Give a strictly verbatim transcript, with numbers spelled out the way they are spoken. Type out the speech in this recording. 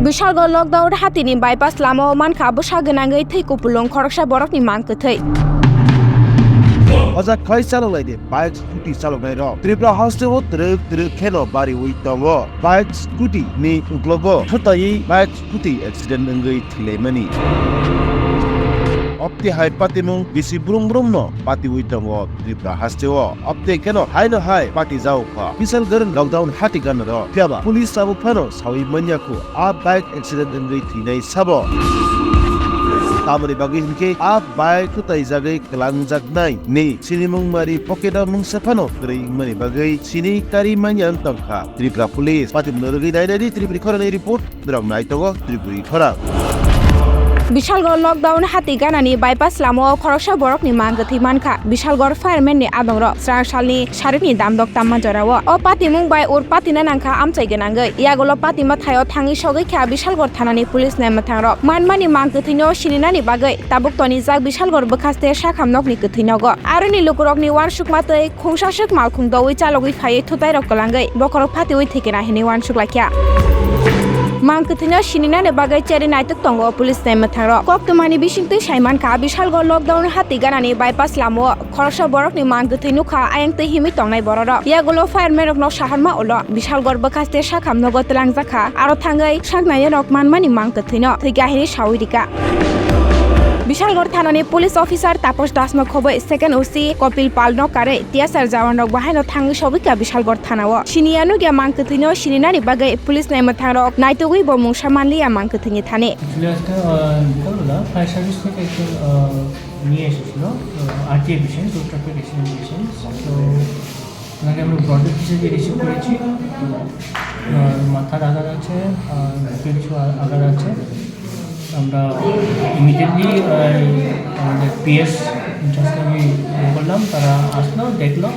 Bishalgarh lockdown hatini bypass lamao mankha bwsa gwnangwi thwi kupulung khoroksa borokni mang kwthwi. Ojak khlai chalok lai di bike scooty chaloknai rok. Tripura hasteo twrwk twrwk kheno bariwi tongo. Bike scooty ni uklogo thwtaiwi bike scooty accident wngwi thwilaimani. Opti hai patimung bisi brum brum no patiwi tongo Tripura hasteo. Opti kheno haino hai pati jao kha. Bishalgarh lockdown hati ganaro. Phiyaba police tabuk phano sawi manya khu a bike accident wngwi thwinai sabo. Tamoni bagwi hinkhe a bike thwtaijagwi kwlangjaknai ni sinimung mari pocket o mungsa phano kwrwi wngmani bagwi sini kari manya wng tongkha Tripura police. Patimungno rwgwi nainani Tripuri khorani report. Norok nai tongo Tripuri khorang. Bishalgarh lockdown hati ganani bypass lamao khoroksa borokni mang kwthwi mankha. Bishalgarh fireman ni adongrok srang salni sarini damdok tamma jorao o patimung bai ur patina nangkha amchai gwnangwi. Yagulo patima thaio thangwi sogwi kha Bishalgarh thanani police nai mwthangrok. Manmani mang kwthwino sininani bagwi tabuk tonijak Bishalgarh bwkhaste sakham nokni kwthwi nogo. Aroni lukurokni uansukma tei khungsaswk malkhung doui chalogwi phaiwi thutairok kwlangwi bokhorok phatiui thwikena hinwi uansuk laikha. Mang kwthwino sininani bagwi cherwi naituk tongo police nai mwthangrok. Koktwmani bisingtwi saimankha Bishalgarh lockdown hati ganani bypass lamao khoroksa borokni mang kwthwi nukha ayang twi himwi tongnai bororok. Yagulo fireman rokno saharma ulo Bishalgarh bwkhaste sakham nogo twlangjakha. Aro thangwi saknaiyanok manmani mang kwthwino thwikha hinwi saui rikha. Bishalgarh thanani police officer Taposh Dasno khoboi second O C Kopil Palno karwi T S R jawanrok bahaino thangwi sogwikha Bishalgarh thanao. Siniya nukya mang kwthwino sininani bagwi police nai mwthangrok naitugwi bo mungsa manliya mang kwthwini thani. Actually, আজকে, আহ, বিকালবেলা fire service থেকে একজন, আহ, নিয়ে এসেছিল, আহ, RTI patient, road traffic accident patient. তো ওনাকে আমরা ব্রডহেড হিসেবে রিসিভ করেছি। আর মাথার আঘাত আছে, আর বুকের কিছু আ-, আঘাত আছে। আমরা ইমিডিয়েটলি, আহ, আমাদের পিএস ইনচার্জকে আমি ইয়ে করলাম, তারা আসলো, দেখলো।